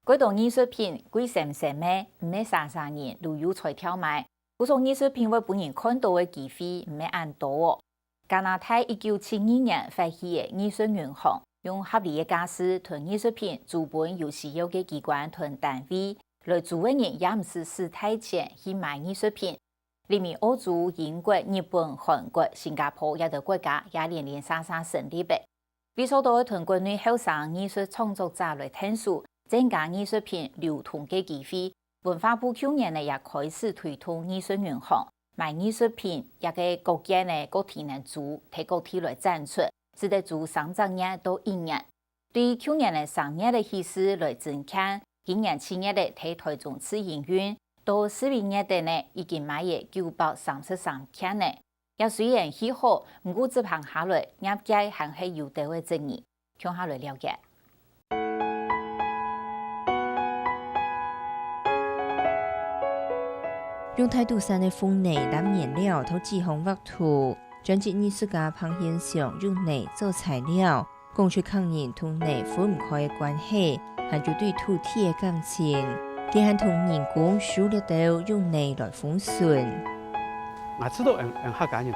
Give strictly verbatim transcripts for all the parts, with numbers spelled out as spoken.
蓋多藝術品貴蔘蔘仔，毋係儕儕人都有才調買。故所藝術品會分人看著个機會毋係恁多哦。加拿大一九七二年發起个藝術銀行，用合理个價數同藝術品租分有需要个機關同單位，來租个人也毋使使大錢去買藝術品。例如澳洲、英國、日本、韓國、新加坡這兜國家也連連續續成立个。 為著愛同國內後生藝術創作者來𢯭手，增加藝術品流通个機會，文化部舊年呢也開始推動藝術銀行，買藝術品這个各件呢各地能租，在各地來展出，使得租三隻月到一年。對舊年呢三月个起始來徵件，今年七月个在台中試營運，到十一月底呢已經賣了九百三十三件呢。 這雖然起好，毋過執行下來，業界還係有兜仔爭議。共下來了解。用大肚山个紅泥摎原料做紙項畫圖，專職藝術家彭賢祥用泥做材料， 講出客人同泥分毋開个關係，還有對土地个感情，佢還同人工修了兜用泥來封筍。𠊎知道𠊎𠊎客家人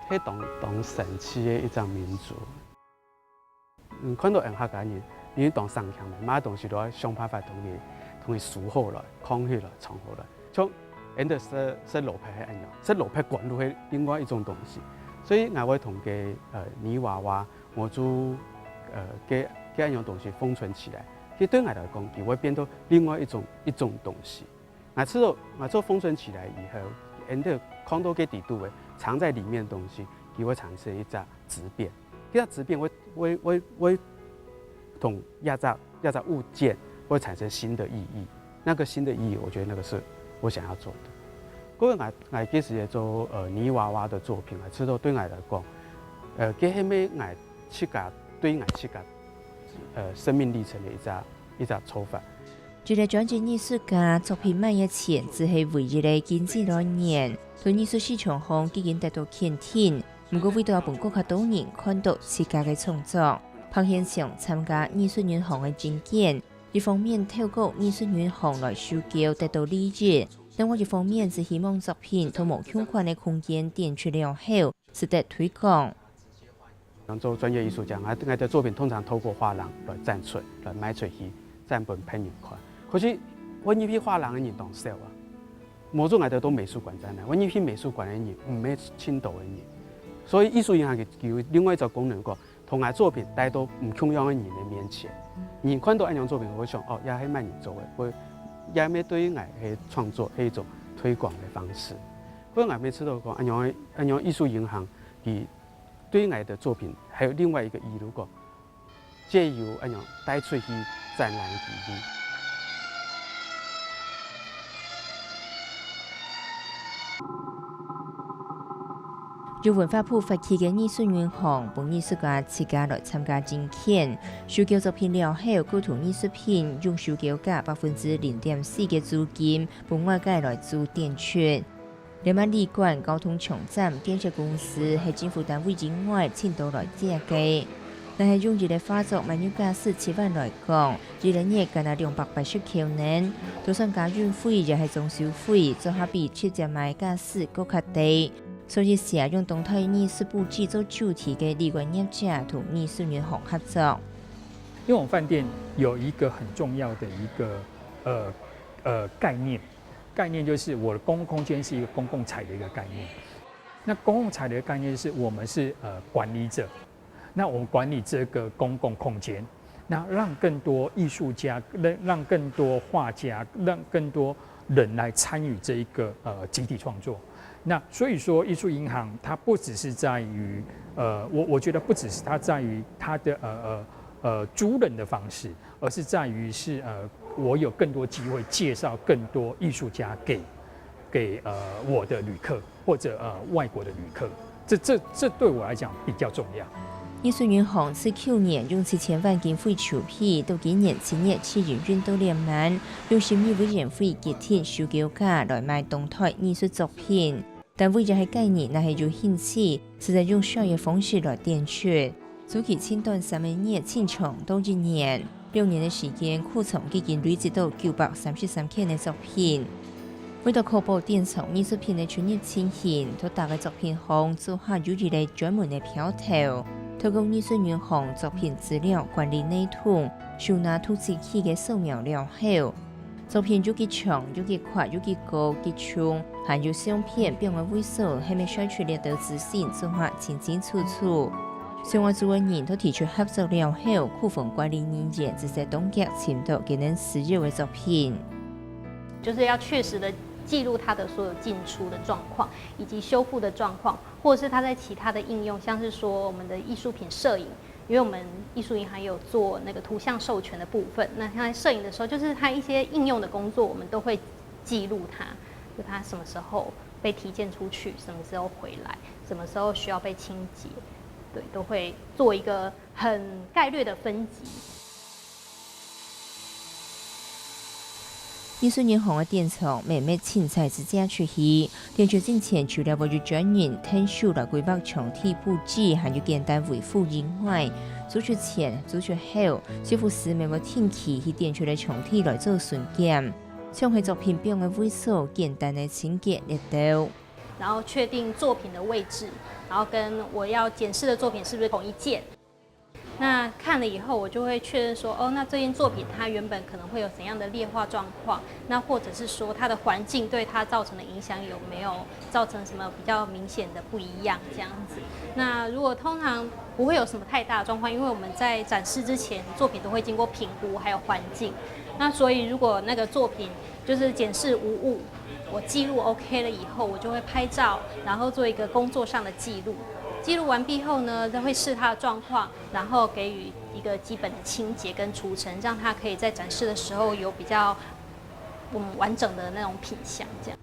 係當當神奇个一隻民族。你看到𠊎客家人，因為當省錢个，麼个東西都愛想辦法同佢同佢收好來、囥起來、藏好來。像𠊎兜食食蘿蔔係恁樣，食蘿蔔乾都係另外一種東西。所以𠊎會同佢呃泥娃娃、 模組，呃，个个恁樣東西封存起來，其實對𠊎來講，佢會變到另外一種一種東西。𠊎知道，𠊎做封存起來以後，𠊎兜囥到个底肚个藏在裡面的東西，佢會產生一隻質變。這隻質變會會會會同這隻這隻物件會產生新的意義。那個新的意義，我覺得那個是我想要做的。各位，𠊎𠊎其實也做呃泥娃娃的作品，𠊎知道對𠊎來講， 呃，該係𠊎自家對𠊎自家，呃，生命歷程的一隻一隻做法。一個專職藝術家作品賣个錢只係唯一个經濟來源，在藝術市場項已經得到肯定。毋過為著愛分更加多人看到自家个創作，彭賢祥參加藝術銀行个徵件，一方面透過藝術銀行來收購得到利益，另外一方面就希望作品在無共款个空間展出了後， 使得推廣。像做專業藝術家，𠊎𠊎个作品通常透過畫廊來展出，來賣出去，展分別人看。可是，會入去畫廊个人當少啊。無做𠊎兜到美術館展覽，會入去美術館个人毋係盡多个人。所以藝術銀行佢佢有另外一隻功能，講同𠊎作品帶到毋共樣个人个面前。人看到恁樣作品，會想，哦，這係麼人做个，會這乜對𠊎个創作係一種推廣个方式。 所以𠊎每次都講，恁樣恁樣藝術銀行，佢對𠊎的作品還有另外一個意義，如果藉由恁樣帶出去展覽个機會。 由文化部發起个藝術銀行，分藝術家自家來參加徵件，收購作品了後，過同藝術品用收購價百分之零點四个租金，分外界來做展出。 連滿旅館、交通場站、建設公司係政府單位以外，盡多來借个。若係用一個畫作賣入價數七萬來講，一個月干焦兩百八十箍呢，就算加運費也係裝修費，做下比直接買價數閣較低。所以，想用當代藝術布置做主題个旅館業者同藝術銀行合作。因為我們飯店有一個很重要的一個呃呃概念， 概念就是我的公共空間是一個公共財的一個概念。那公共財的概念就是我們是呃管理者，那我們管理這個公共空間，那讓更多藝術家，讓讓更多畫家，讓更多人來參與這一個呃集體創作。那所以說，藝術銀行它不只是在於呃，我我覺得不只是它在於它的呃呃呃租人的方式， 而是在於是呃，我有更多機會介紹更多藝術家給給呃我的旅客或者呃外國的旅客，這這這對我來講比較重要。藝術銀行自舊年用七千萬經費籌備，到今年七月試營運到年滿，用審議委員會決定收購價來賣當代藝術作品。 單位也係建議，若係有興趣，實在用小个方式來展出，租期盡短三個月，盡長到一年。兩年个時間，庫藏已經累積到九百三十三件个作品。為著確保典藏藝術品个出入情形，在逐个作品項做下有一個專門个表頭，透過藝術銀行作品資料管理系統，收納圖資器个掃描了後，作品有幾長、有幾闊、有幾高、幾重，還有相片放个位所，係毋係曬出這兜資訊，做下清清楚楚。 相關主管人都提出合作了後，庫房管理人員直接當日尋到佢等需要个作品。就是要確實的記錄它的所有進出的狀況，以及修復的狀況，或者是它在其他的應用，像是說我們的藝術品攝影，因為我們藝術銀行有做那個圖像授權的部分，那像在攝影的時候，就是它一些應用的工作，我們都會記錄它，就它什麼時候被提件出去，什麼時候回來，什麼時候需要被清潔，對，都會做一個很概略的分級。藝術銀行个典藏，每每清採之家出去，典藏進前除了會有專人𢯭手來規劃場地佈置，還有簡單維護以外，租出前、租出後，修復師乜會定期去典藏个場地來做巡檢，像係作品放个位所、簡單个清潔這兜。然後確定作品的位置，然後跟我要檢視的作品是不是同一件。那看了以後，我就會確認說，哦，那這件作品它原本可能會有怎樣的劣化狀況，那或者是說它的環境對它造成的影響有沒有造成什麼比較明顯的不一樣這樣子。那如果通常不會有什麼太大的狀況，因為我們在展示之前，作品都會經過評估，還有環境。那所以如果那個作品就是檢視無誤，我記錄 OK 了以後，我就會拍照，然後做一個工作上的記錄。記錄完畢後呢，再會視它的狀況，然後給予一個基本的清潔跟除塵，讓它可以在展示的時候有比較嗯完整的那種品相這樣。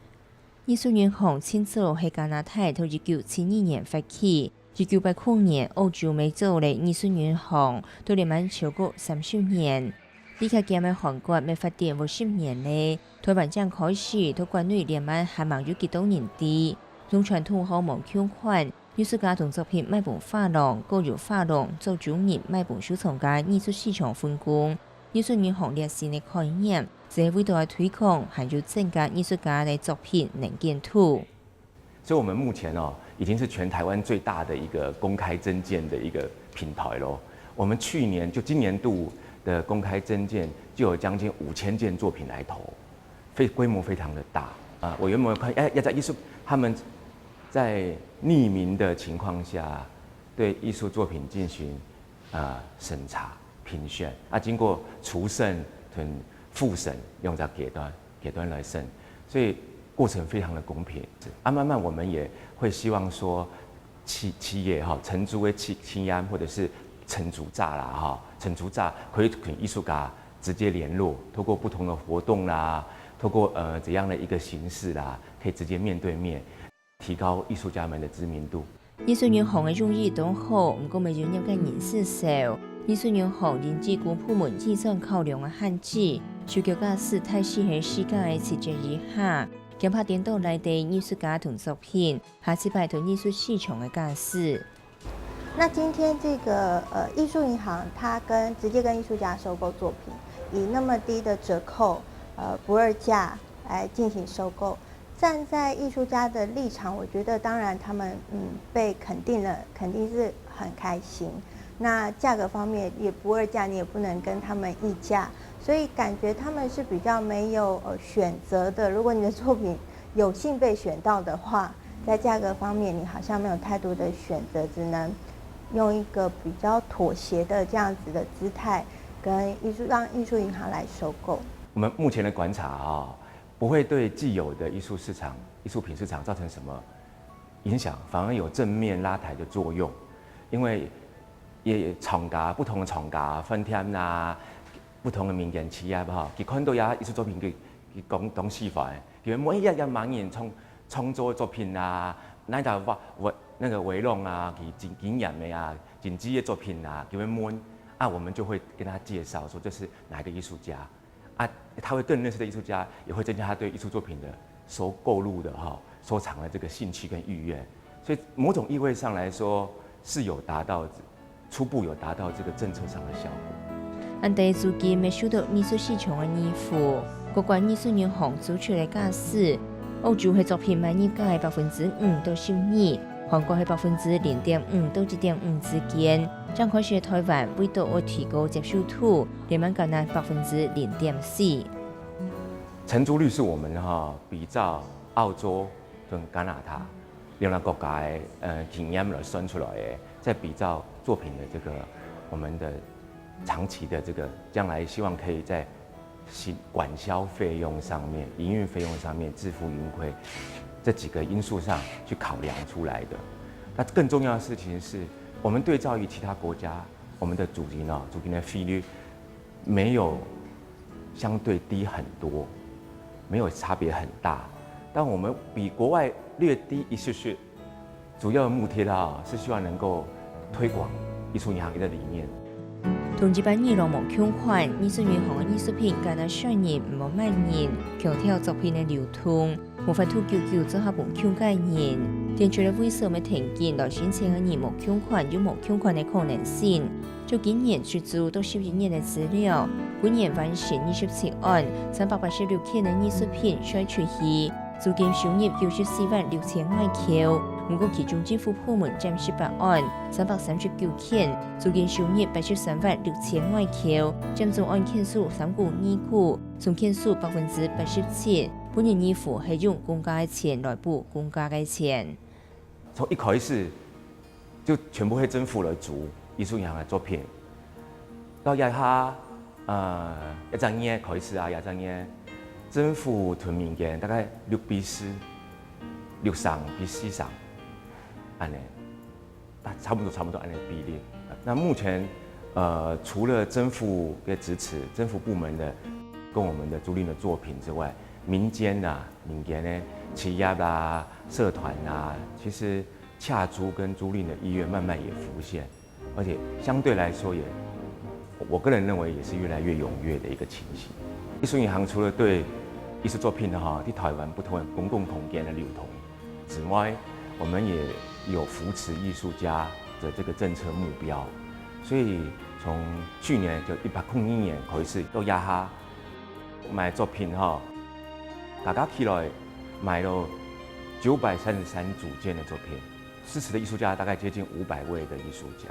藝術銀行盡早係加拿大在一九七二年發起，一九八零年澳洲乜做了藝術銀行，都連滿超過三十年。李克儉个韓國乜發展無十年了，台灣正開始在國內連滿還吂有幾多人知。同傳統項無共款，藝術家同作品賣分畫廊，過由畫廊做主人賣分收藏家藝術市場分公。藝術銀行這新个概念，就係為著愛推廣還有增加藝術家个作品能見度。所以我們目前哦，已經是全台灣最大的一個公開徵件的一個品牌咯。我們去年就今年度的公開徵件就有將近五千件作品來投，非規模非常的大啊。我原本看，哎，要在藝術他們在匿名的情況下對藝術作品進行啊審查評選啊，經過初審同複審兩隻階段。 階段來審，所以過程非常的公平。啊，慢慢我們也會希望說企企業哈，承租的企企業或者是承租者啦哈，承租者可以跟藝術家直接聯絡，透過不同的活動啦，透過呃怎樣的一個形式啦，可以直接面對面。 提高藝術家們的知名度。藝術銀行个用意當好，毋過乜有業界人士笑，藝術銀行因為公部門預算考量个限制，收購價數大體係市價个七折以下，驚怕顛倒拉低藝術家同作品，下一擺同藝術市場个價數。那今天這個呃藝術銀行，它跟直接跟藝術家收購作品，以那麼低的折扣，呃不二價來進行收購。站在藝術家的立場，我覺得當然他們嗯被肯定了，肯定是很開心。那價格方面也不二價，你也不能跟他們議價，所以感覺他們是比較沒有呃選擇的。如果你的作品有幸被選到的話，在價格方面你好像沒有太多的選擇，只能用一個比較妥協的這樣子的姿態，跟藝術讓藝術銀行來收購。我們目前的觀察啊、哦，不會對既有的藝術市場、藝術品市場造成什麼影響，反而有正面拉抬的作用，因為也廠家不同的廠家、飯店啊，不同的民間企業哈，佢看到這藝術作品佢佢講當喜歡，佢每一日也滿眼創創作作品啊，那個畫畫那個畫廊啊，佢經經驗的啊，真跡的作品啊，佢會問啊，我們就會跟他介紹說這是哪一個藝術家。 啊，他會更認識的藝術家，也會增加他對藝術作品的收購入的哈、收藏的這個興趣跟意願。所以某種意味上來說，是有達到初步有達到這個政策上的效果。恁仔租金乜受到藝術市場个依附。各國藝術銀行做出个假使，歐洲係作品買入價个百分之五到十二，韓國係百分之零點五到一點五之間，正開始个台灣為著愛提高接受度，連鞭加拿百分之零點四。承租率是我們哈比照澳洲跟加拿大兩个國家个呃經驗來算出來个，在比照作品的這個我們的長期的這個將來希望可以在行管銷費用上面、營運費用上面自負盈虧這幾個因素上去考量出來的。那更重要的事情是，我們對照於其他國家，我們的租金哦，租金的費率沒有相對低很多，沒有差別很大，但我們比國外略低一些些。主要的目的啦，是希望能夠推廣藝術銀行的理念。同一般以往無共款，藝術銀行个藝術品敢若選人毋好買人，強調作品个流通，無法度久久做下分共个人。展出个位所乜跈緊來申請个人無共款，有無共款个可能性。 就今年十月到十一月个資料，舊年完成二十七案，三百八十六件个藝術品徙出去，租金收入九十四萬六千外箍。毋過其中政府部門佔十八案，三百三十九件，租金收入八十三萬六千外箍，佔總案件數三股二股，總件數百分之八十七。本年幾乎係用公家个錢來補公家个錢。從一開始 就全部係政府來租藝術銀行个作品。到這下，呃，這隻月開始啊，這隻月政府同民間大概六比四，六成比四成，恁仔，大差不多差不多恁仔比例。那目前，呃，除了政府的支持，政府部門的跟我們的租賃的作品之外，民間啊，民間的企業啦、社團啊，其實 洽租跟租賃的意願慢慢也浮現，而且相對來說也，我個人認為也是越來越踴躍的一個情形。藝術銀行除了對藝術作品的哈，在台灣不同的公共空間的流通之外，我們也有扶持藝術家的這個政策目標。所以從去年就一百空一年開始到這下，買作品哈，加加起來買了九百三十三組件的作品。 支持的藝術家大概接近五百位的藝術家，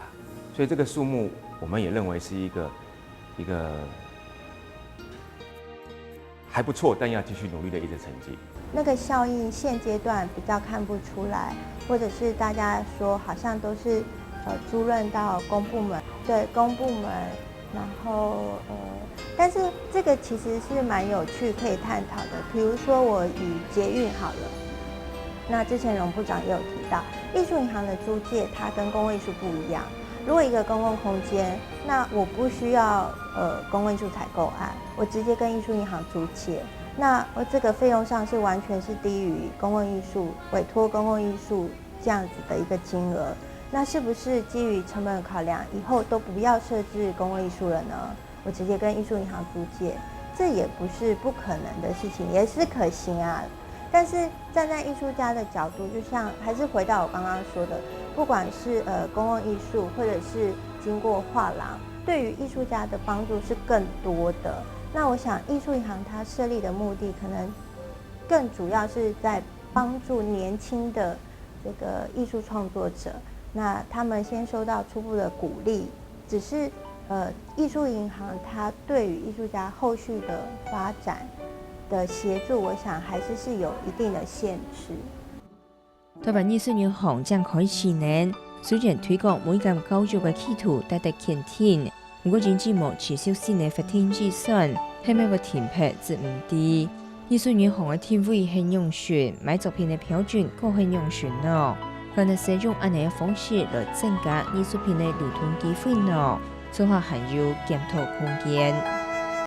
所以這個數目我們也認為是一個，一個還不錯，但要繼續努力的一個成績。那個效應現階段比較看不出來，或者是大家說好像都是，呃，租賃到公部門，對，公部門，然後，呃，但是這個其實是蠻有趣可以探討的。比如說我以捷運好了，那之前榮部長也有提到，藝術銀行的租借它跟公共藝術不一樣。如果一個公共空間，那我不需要，呃，公共藝術採購案，我直接跟藝術銀行租借，那我這個費用上是完全是低於公共藝術，委託公共藝術這樣子的一個金額。那是不是基於成本考量，以後都不要設置公共藝術了呢？ 我直接跟藝術銀行租借，這也不是不可能的事情，也是可行啊。但是站在藝術家的角度，就像還是回到我剛剛說的，不管是，呃，公共藝術，或者是經過畫廊，對於藝術家的幫助是更多的。那我想，藝術銀行它設立的目的，可能更主要是在幫助年輕的這個藝術創作者，那他們先受到初步的鼓勵，只是，呃，藝術銀行它對於藝術家後續的發展的協助，我想還是是有一定的限制。台灣藝術銀行正開十年，雖然推廣每間教育个企圖大大肯定， 毋過因為無持續性个發展預算，係毋係會停撇就毋知。藝術銀行个定位係仰般，買作品个標準又係仰般呢？敢會使用恁仔个方式來增加藝術品个流通機會呢？做法還有檢討空間。